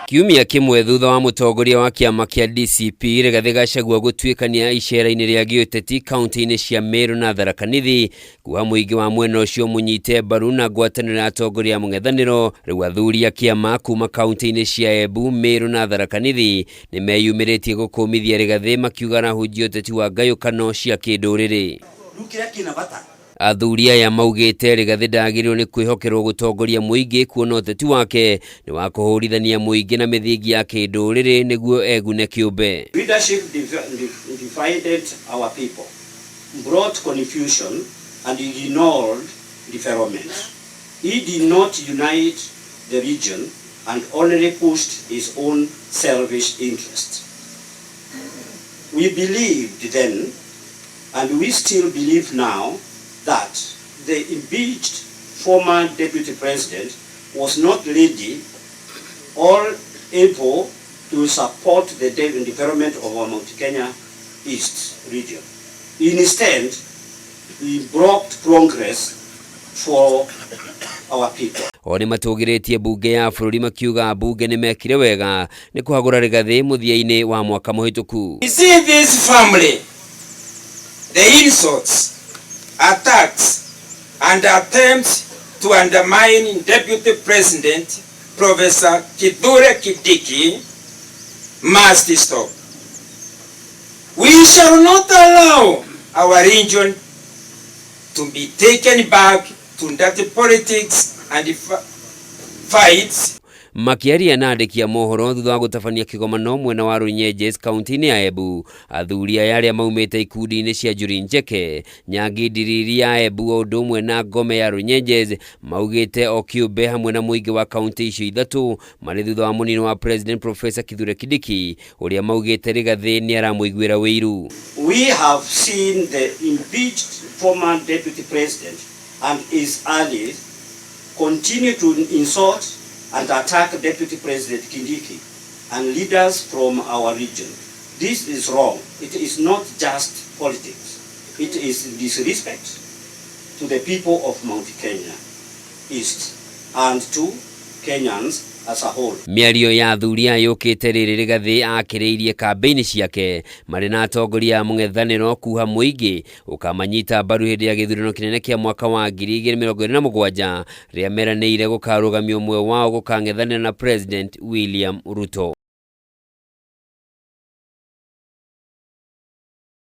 Kiumia kĩmwe thutha wa mũtongoria wa kĩama kĩa DCP Rigathĩ Gachagua gũtuĩkania icera-inĩ rĩa gĩũteti kaunti-inĩ cia Meru na Tharaka Nithi kuha mũingĩ wa mwena ũcio mũnyite mbaru na ngwatanĩro ya atongoria a mũng'ethanĩro, rĩu athuri a kĩama kuma kaunti-inĩ cia Embu, Meru na Tharaka Nithi nĩ meyumĩrĩtie gũkũmithia Rigathĩ makiuga arahunjia ũteti wa ngayũkano cia kĩndũrĩrĩ. Rĩu kĩrĩa kĩna bata. Athuri aya maugĩte Rigathĩ ndagĩrĩirwo nĩ kwĩhokerwo gũtongoria mũingĩ kuona ũteti wake nĩ wa kũhũrithania mũingĩ na mĩthingi ya kĩndũrĩrĩ nĩguo egune kĩũmbe. Leadership divided our people, brought confusion and ignored development. He did not unite the region and only pushed his own selfish interest. We believed then, and we still believe now, that the impeached former deputy president was not ready or able to support the development of our Mount Kenya East region. Instead, he blocked progress for our people. O nĩ matũgĩrĩtie mbunge ya bũrũri makiuga ambunge nĩ mekire wega nĩ kũhagũra Rigathĩ mũthia-inĩ wa mwaka mũhĩtũku. We see this family, the insults, attacks and attempts to undermine Deputy President Professor Kithure Kindiki must stop. We shall not allow our region to be taken back to dirty politics and fights. Makĩaria na andĩki a mohoro thutha wa gũtabania kĩgomano mwena wa Runyenjes kaunti-inĩ ya Embu, athuri aya arĩa maumĩte ikundi-inĩ cia Njuri Njeke, Nyangi Ndiriri ya Embu o ũndũ ũmwe na Ngome ya Runyenjes maugĩte o kĩũmbe hamwe na mũingĩ wa kaunti icio ithatũ marĩ thutha wa mũnini wa President Professor Kithure Kindiki ũrĩa maugĩte Rigathĩ nĩ aramũiguĩra wĩiru. We have seen the impeached former deputy president and his allies continue to insult and attack Deputy President Kindiki and leaders from our region. This is wrong. It is not just politics. It is disrespect to the people of Mount Kenya East and to Kenyans as a whole. Mĩario ya athuri aya yũkĩte rĩrĩ Rigathĩ akĩrĩirie kambĩini ciake marĩ na atongoria a mũng'ethanĩro kuha mũingĩ ũkamanyita mbaru hĩndĩ ya gĩthurano kĩnene kĩa mwaka wa 2027 rĩrĩa meranĩire gũkarũgamia ũmwe wao gũkang'ethanĩra na President William Ruto.